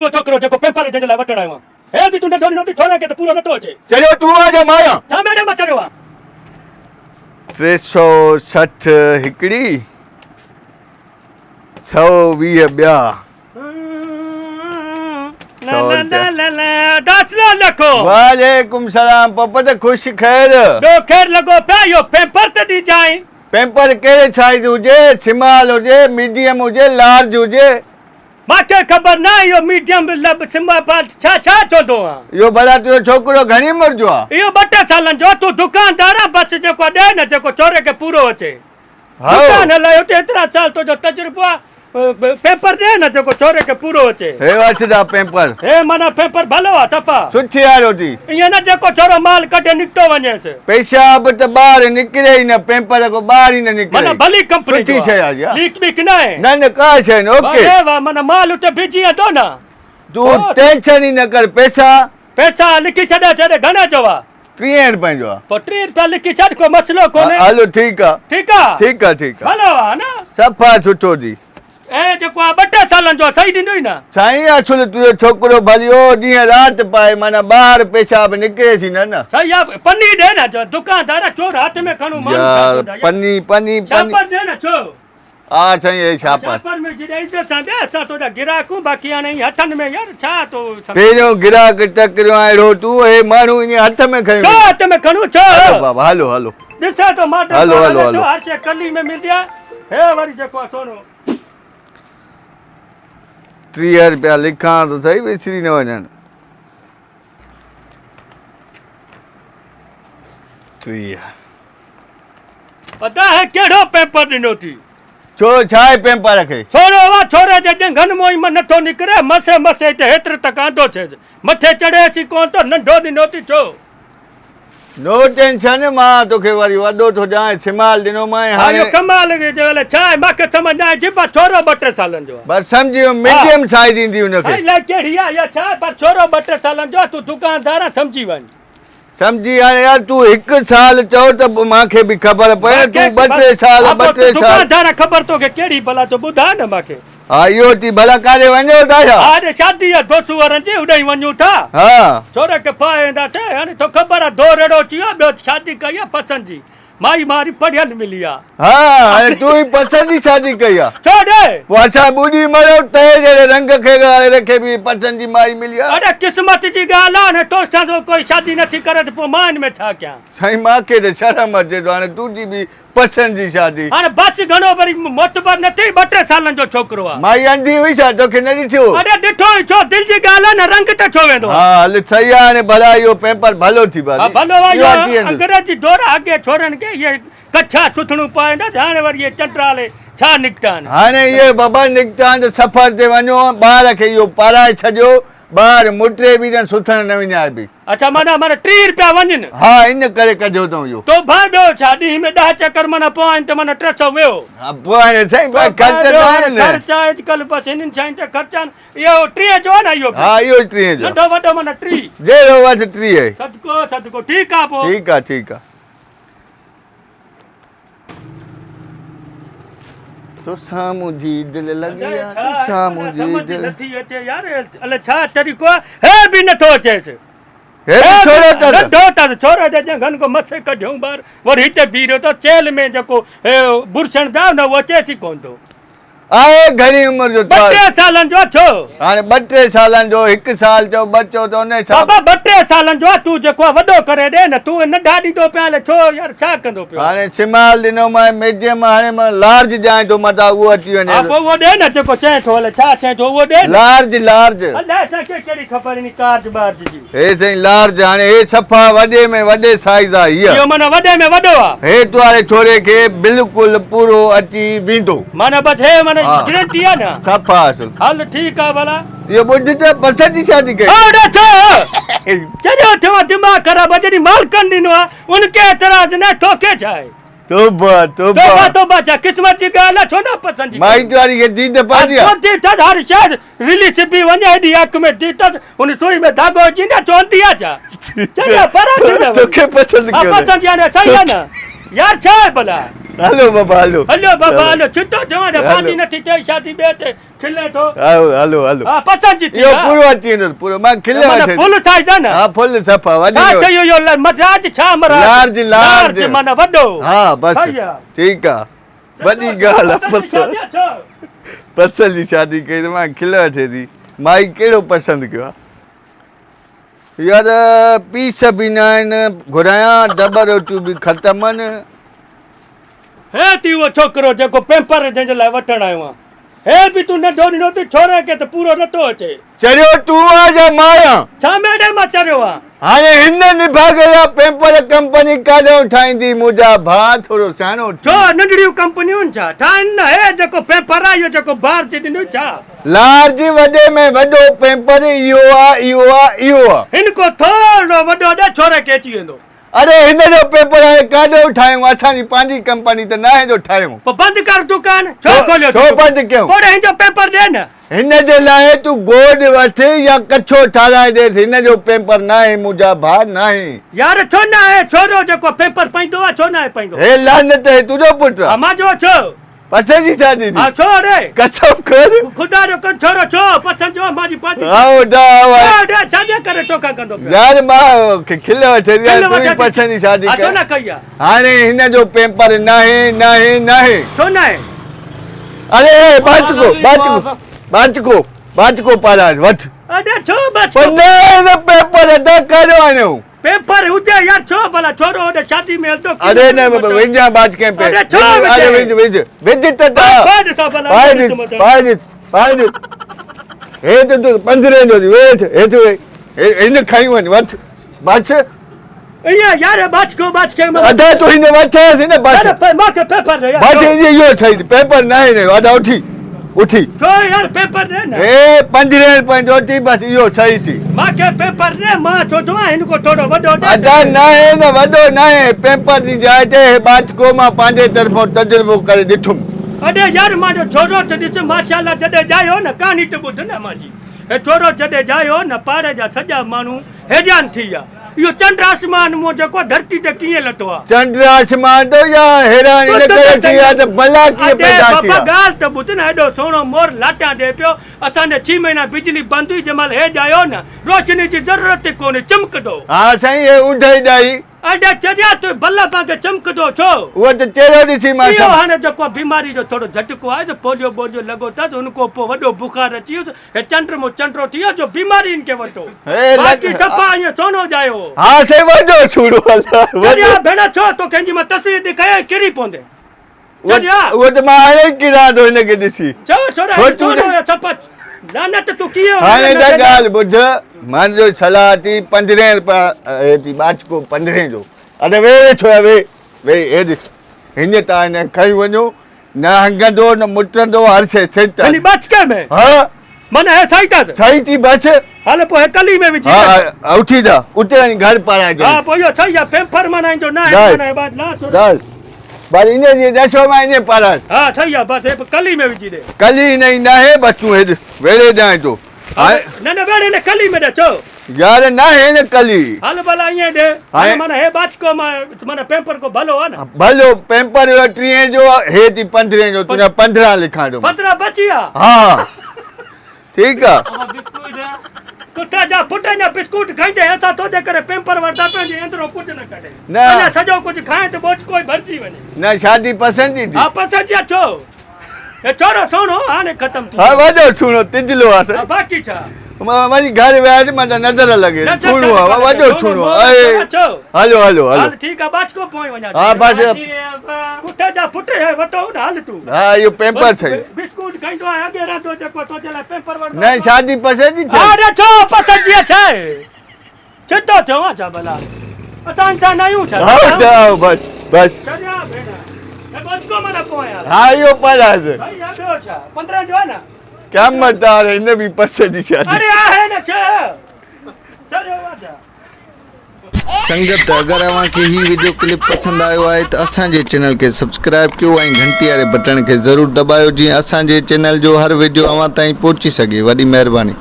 اهو ڇوڪرو جيڪو پيمپر جنهن جي لاء وٺڻ آيو آهيان. هي به تون ننڍو ڏنو اٿئي ڇوري کي ته پورو نٿو اچي. چريو تون آهين يا مان آهيان؟ ڇا ميڊم مان چريو آهيان. 360 هڪڙي، 120 ٻيا. وعليڪم سلام پوپٽ خوش خير. ٻيو خير لڳو پيا اهو پيمپر ته ڏجانء. پيمپر ڪهڙي سائيز هجي، سمال هجي، ميڊيم هجي، لارج هجي. مانکي خبر ناهي اهو ميڊيم لب سمال ڇا ڇا چوندو آن. اهو ڀلا تنهنجو ڇوڪرو گهڻي عمر جو آ. اهو ٻه ٽي سالن جو آ تون دڪاندار آن بس جيڪو ڏي نه جيڪو ڇوري کي پورو اچي. دڪان هلايو ٿي ايترا سال تنهنجو تجربو آ پيپر ڏي نه جيڪو ڇوري کي پورو اچي. هي وٺ دا پيپر. هي معنيٰ پيپر ڀلو آ صفا. سٺي آ روٽي. ائين نه جيڪو ڇورو مال ڪڍي نڪتو وڃيس. پيشاب ته ٻاهر نڪري ئي نه پيمپر کان ٻاهر ئي نه نڪري. معنيٰ ڀلي ڪمپني جو سٺي شي آ جي ها. ليڪ بيڪ ناهي. نه نه ڪا شي نه اوڪي. واهه واهه معنيٰ مال اتي بيهجي ويندو نه. تون ٽينشن ئي نه ڪر پيسا. پيسا لکي ڇڏيا ڇڏ گهڻي جو آ. 30 روپين جو آ. پوء 30 روپيا لکي ڇڏ ڪو مسئلو ڪونهي. هلو ٺيڪ آ. ٺيڪ آ. ٺيڪ آ ٺيڪ آ. ڀلو آ نه. صفا سٺو جي. ۽ جيڪو آ ٻه ٽي سالن جو آ صحيح ڏنوئي نه. سائين اصل تنهنجو ڇوڪرو ڀليو ڏينهن رات پائي معنيٰ ٻاهر پيشاب نڪريس ئي نه نه. سائين يا پني ڏي نه دڪاندار چور هٿ ۾ کڻون ماڻهو ڇا يار چوندا يار. پني پني پني. شاپر ڏي نه ڇو. آ سائين هي شاپر. شاپر ۾ جڏهن عزت سان ڏي اسان تنهنجا گراهڪ هون باقي هاڻي ائين هٿن ۾ يار ڇا ٿو سمجهين. پهريون گراهڪ ٽڪريو آهين اهڙو تون هي ماڻهو ائين هٿ ۾ کڻي ڇو هٿ ۾ کڻون ڇو. هلو بابا هلو هلو. ڏسان ٿو ماڊل هلو ڪو هلو هلي ٿو هلو. هر شيء ڪلي ۾ ملندي آهي هي وري جيڪو آهي سونو. 30 رپيا لکان ته سهي وسري نه وڃن. 30. ادا هي ڪهڙو پيپر ڏنو ٿي. ڇو ڇا آهي پيمپر کي. ڇورو وا ڇوري جي ڄنگهن مون ئي من نٿو نڪري مسي مسي هتي هيتر تڪ آندو ٿيس مٿي چڙهيس ئي ڪونه ٿو ننڍو ڏنو ٿي ڇو. نو ٽينشن مان توکي وري وڏو ٿو ڏيان سمال ڏنو مانء ها هاڻي. اهو ڪمال جي ويل ڇا آهي مانکي سمجهه نه آئي جي پر ڇورو ٻه ٽي سالن جو آهي. بس سمجهي ويم ميڊيم سائيز ايندي ان کي. الائي ڪهڙي آهي يا ڇا آهي پر ڇورو ٻه ٽي سالن جو آهي تون دڪاندار آهين سمجهي وڃ. سمجهي هاڻي يار تون هڪ سال چئو ته پوء مانکي به خبر پئي نه تون ٻه ٽي سال ٻه ٽي سال. دڪاندار آهين خبر توکي ڪهڙي ڀلا تو ٻڌاء نه مانکي. ها اهو ٿي ڀلا ڪاڏي وڃو ٿا ڇا؟ ها اڄ شادي آهي دوسو وارن جي اڏائي وڃون ٿا. ها. ڇوري کي ڦاهي اينداسين هاڻي تو خبر آهي دورڙو اچي ويو آهي ٻيو شادي ڪئي آهي پسند جي مائي ماري پڙهيل ملي آ. ها هاڻي تون ئي پسند جي شادي ڪئي آ. ڇو ڙي؟ پوء اسان ٻڏي مريو تنهن جهڙي رنگ کي واري کي به پسند جي مائي ملي آ. اڙي قسمت جي ڳالهه آ هاڻي توسان جو ڪوئي شادي نٿي ڪري ته پوء مان ان ۾ ڇا ڪيان. سائين مان کي ته شرم اچي ٿو هاڻي تنهنجي به پسند جي شادي. هاڻي بس گهڻو وري معتبر نه ٿي ٻه ٽي سالن جو ڇوڪرو آ. مائي انڌي هئي ڇا توکي نه ڏٺو. اڙي ڏٺو ئي ڇو دل جي ڳالهه آ نه رنگ ته ڇو ويندو آ. ها هل صحيح آ هاڻي ڀلا اهو پيمپر ڀلو ٿي ها ڀلو آ اهو انگريزي دور آ اڳي ڇورن کي اهي ڪڇا سٿڻون پائيندا هئا هاڻي وري اهي چنڊرالي ڇا نڪتا آهن. هاڻي اهي بابا نڪتا آهن ته سفر تي وڃو ٻار کي اهو پارائي ڇڏيو ٻار مٽي به نه سٿڻ نه وڃائبي. اڇا معنيٰ معنيٰ 30 رپيا وڃن. ها ان ڪري ڪڍيو اٿئون اهو. تو ڀانء ٻيو ڇا ڏينهن ۾ ڏهه چڪر معنيٰ پوائين ته معنيٰ 300 ويو. ها پوء هاڻي سائين بس خرچ ته آهن نه. خرچ آهي اڄڪلهه بس هنن شين تي خرچ آهن. اهو 30 جو آهي نه اهو به. ها اهو ئي 30 جو آهي. ننڍو وڏو معنيٰ 30. جهڙو وٺ 30 ئي. صدقو صدقو ٺيڪ آهي پوء. ٺيڪ آهي ٺيڪ آهي. توسان منهنجي دل لڳي آ توسان منهنجي دل نٿي اچي يار الائي ڇا طريقو آ هي به نٿو اچيس هي به ڇورو اٿس ننڍو اٿس ڇورو جي ڄنگهن کان مس ڪڍيون ٻاهر وري هتي بيهي رهيو اٿس چيلهه ۾ جيڪو هي برشڻ ٿا نه اهو اچيس ئي ڪونه ٿو آهي گهڻي عمر جو ٻه ٽي سالن جو ڇو؟ هاڻي ٻه ٽي سالن جو هڪ سال چئو ٻه چئو ته ان حساب بابا ٻه ٽي سالن جو آ تون جيڪو آ وڏو ڪري ڏي نه تون ننڍا ڏيندو پيا هلين ڇو يار ڇا ڪندو پيو هاڻي سمال ڏنو مانء ميڊيم هاڻي مان لارج ڏيانء ٿو متان اهو اچي وڃي ها پوء اهو ڏي نه جيڪو چئين ٿو الائي ڇا چئين ٿو اهو ڏي نه لارج لارج الائي اسان کي ڪهڙي خبر انهي ڪارج ٻارج جي. هي سائين لارج هاڻي هي صفا وڏي ۾ وڏي سائيز آ هيء. اهو معنيٰ وڏي ۾ وڏو آ. هي تواري ڇوري کي بلڪل پورو اچي ويندو. معنيٰ بس هي معنيٰ گرنٽي آ نه. صفا اصل. هل ٺيڪ آ ڀلا. اهو ٻڌ ته پسند جي شادي ڪئي. اڙي ڇا چريو ٿيو آ دماغ خراب آ جڏهن مالڪن ڏنو آ ان کي اعتراض نه توکي ڇا آهي. توبه توبه. توبه توبه ڇا قسمت جي ڳالهه آ ڇو نه پسند جي. مائٽ واري کي ديد پوندي آ. پوندي اٿس هر شيء رلي سبي وڃي هيڏي اک ۾ ديد اٿس ان سوئي ۾ ڌاڳو اچي نه چوندي آ ڇا چريا پران ٿي نه توکي پسند ڪيو. پسند يعني صحيح آ نه يار ڇا آهي ڀلا. هلو بابا هلو. هلو بابا هلو ڇتو ٿيو آهين پنهنجي نٿي ٿئي شادي ٻئي تي کلين ٿو. هلو هلو هلو. ها پسند جي ٿي. اهو پورو اچي ويندو پورو مان کلي وٺي. معنيٰ فل سائيز آ نه. ها فل صفا وڏي. ڇا چيو اهو مزاج ڇا مراج. لارج لارج معنيٰ وڏو. ها بس ٺيڪ آ وڏي ڳالهه آ پسند پسند جي شادي ڪئي ته مان کل وٺي ٿي مائي ڪهڙو پسند ڪيو آ. يار پيس به نه آهن گهرايان ڊٻ روٽيون به ختم آهن. هي ٿي اهو ڇوڪرو جيڪو پيمپر جنهن جي لاء وٺڻ آيو آهان. هي به تون ننڍو ڏنو اٿئي ڇوري کي ته پورو نٿو اچي. چريو تون آهين يا مان آهيان؟ ڇا ميڙي مان چريو آهيان؟ هاڻي هن نڀاڳ جا پيمپر ڪمپني ڪاڏانهن ٺاهيندي منهنجا ڀاء ٿورو سياڻو ٿي. ڇو ننڍڙيون ڪمپنيون آهن ڇا ٺاهين نه هي جيڪو پيمپر آهي اهو جيڪو بار جي ڏنو ڇا. لارج وڏي ۾ وڏو پيمپر اهو آ اهو آ اهو آ. هن ڪو ٿورڙو وڏو ڏي ڇوري کي اچي ويندو. اڙي هن جو پيپر هاڻي ڪاڏئون ٺاهيون اسان جي پنهنجي ڪمپني ته ناهي جو ٺاهيون. پوء بند ڪر دڪان ڇو کوليو ڇو بند ڪيون. پوڙهي هن جو پيپر ڏي نه. هن جي لاء تون گوڏ وٺ يا ڪڇو ٺاراهي ڏيس هن جو پيمپر ناهي منهنجا ڀاء ناهي. يار ڇو ناهي ڇورو جيڪو پيمپر پائيندو آ ڇو ناهي پائيندو. هي لعنت هي تنهنجو پٽ آ. ها مانجو ڇو. پسند جي شادي ٿي. ها ڇو اڙي. قسم کڻ. خدا جو قسم ڇورو ڇو پسند جو مانجي پنهنجي. ها ادا ها اڙي ڇا جي ڪري ٽوڪا ڪندو پيو. يار مان کل وٺي ٿي يار تون ئي پسند جي شادي ڪئي. ها ڇو نه ڪئي آ. هاڻي هن جو پيمپر ناهي ناهي ناهي. ڇو ناهي. اڙي باچڪو باچڪو باچڪو باچڪو پاراج وٺ. اڙي ڇو باچڪو. پر نه پيمپر ادا ڪاڏو آڻيو. پيپر هجي يار ڇو ڀلا ڇورو هوڏي شادي ۾ هلندو اڙي نه وجهان باچ ڪنهن پي اڙي ڇو اڙي وجهه وجهه وجهه ته تا پاء ڏسان ڀلا پاء ڏس پاء ڏس پاء ڏس هي ته تو پنجرين جو ٿي ويٺ هيٺ وي هن کڻي وڃ وٺ باچ ايا يار باچ کو باچ کي ادا تو هن وٺاس نه باچ مان کي پيپر ڏي يار باچ هي اهو ڇئي پيپر نه آهي ادا اٿي اٿي. ڇو يار پيپر ڏي نه. هي پنجرين پنهنجو ٿي بس اهو صحيح ٿي. مان کي پيپر ڏي مان ڇو چوان هن کان ٿورو وڏو ڏي. ادا ناهي نه وڏو ناهي پيمپر جي جاء تي هي ٻاچڪو مان پنهنجي طرفون تجربو ڪري ڏٺم. اڙي يار مانجو ڇورو ته ڏس ماشاءالله جڏهن ڄايو نه ڪهاڻي ته ٻڌ نه مانجي هي ڇورو جڏهن ڄايو نه پاڙي جا سڄا ماڻهو حيران ٿي ويا. اهو چنڊ آسمان مون جيڪو ڌرتي تي ڪيئن لٿو آ. چنڊ آسمان تو يا حيران ان ڪري ٿي آ ته بلا ڪيئن پيدا ٿي آ. بابا ڳالهه ته ٻڌ نه ايڏو سهڻو مور لاٽان ڏي پيو اسان جي ڇهه مهينا بجلي بند هئي جنهن مهل هي ڄايو نه روشني جي ضرورت ئي ڪونهي چمڪندو. ها سائين هي اوندهه ئي ڄائي. اڙي چريا تون بلب وانگي چمڪندو ڇو؟ اهو ته چهرو ڏسي مان اهو هاڻي جيڪو بيماري جو ٿورو جهٽڪو آيس پوليو ٻوليو لڳو اٿس ان کان پوء وڏو بخار اچي ويس هي چنڊ مون چنڊو ٿي ويو جو بيماري هن کي ورتو. باقي صفا ائين سونو ڄايو هو. ها سائين وڏو ڇوڙو الله وڏو. چريا ڀيڻ ڇو توکي هن جي مان تصوير ڏيکاريان ۽ ڪري پوندين. چريا. اهو ته مان هاڻي ئي ڪران ٿو هن کي ڏسي. ڇو ڇورا هي سونو هيو صفا لعنت تون ڪيئن هاڻي ته ڳالهه ٻڌ مان جو صلاح ٿي پندرهين رپيا هي ٿي ٻاچڪو پندرهين جو اڙي وي وي ڇوڙا وي وي هي ڏس هن تان هن کڻي وڃو نه هنگندو نه مٽندو هر شيء سيٽ يعني ٻچڪي ۾ ها معنيٰ هي سائي تاز سائي ٿي بس هل پوء هي ڪلي ۾ وجهي ها اٿي جا اتي وڃي گهر پارائجي ها پوء اهو سائي جا پيمپر معنيٰ ايندو نه آهي معنيٰ بعد لا ٿو بس بس ان جي ڏسو مان ان پارائي ها سائي جا بس هي ڪلي ۾ وجهي ڏي ڪلي نه ايندا هي بس تون هي ڏس ويڙهي ڏيان ٿو نه نه ويڙهي نه ڪلي ۾ ڏي ڇو يار نه هي نه ڪلي. هل ڀلا ائين ڏي. هاڻي معنيٰ هي ٻاچڪو معنيٰ پيمپر ڪو ڀلو آ نه. ڀلو پيمپر هيو ٽيهين جو هي ٿي پندرهين جو تنهنجا 15 لکان ٿو. 15 بچي ويا. ها ٺيڪ آ. ڪتا جا پٽ اڃا بسڪوٽ کائيندي اسان توجي ڪري پيمپر ورتا پنهنجي اندرون ڪجهه نه ڪڍي. نه. اڃا سڄو ڪجهه کائين ته ٻوچڪو ئي ڀرجي وڃي. نه شادي پسند جي ٿي. ها پسند جي آ ڇو؟ هي ڇورو سهڻو هاڻي ختم ٿي ها وڏو سهڻو تجلو آ سائين. باقي ڇا؟ مان وري گهر ويس مان ته نظر لڳي ڇوڻو آ وڏو ڇوڻو آ هلو هلو هلو هل ٺيڪ آ ٻاچڪو پوئين وڃان ها بس ڪتي جا پٽ هي وتو نه هل تون ها اهو پيمپر سائين بسڪوٽ کائيندو آ اڳي رهندو جيڪو تو جي لاء پيمپر وٺندو نه شادي پسند جي ٿي اڙي ڇو پسند جي ڇا ڇتو ٿيو آ ڇا ڀلا اسان انسان آهيون ڇا ها ها بس بس چريا ڀيڻ هي ٻاچڪو معنيٰ پوئين ها اهو پڙهاس ڀائي ٻيو ڇا 15 جو آ نه قيامت آ هن به پس جي شادي. اڙي آهي نه ڇا چريو آ ڇا. سنگت اگر اوهان کي هي وڊيو ڪلپ پسند آيو آهي ته اسان جي چينل کي سبسڪرائب ڪيو ۽ گهنٽي واري بٽڻ کي ضرور دٻايو جيئن اسان جي چينل جو هر وڊيو اوهان تائين پهچي سگهي وڏي مهرباني.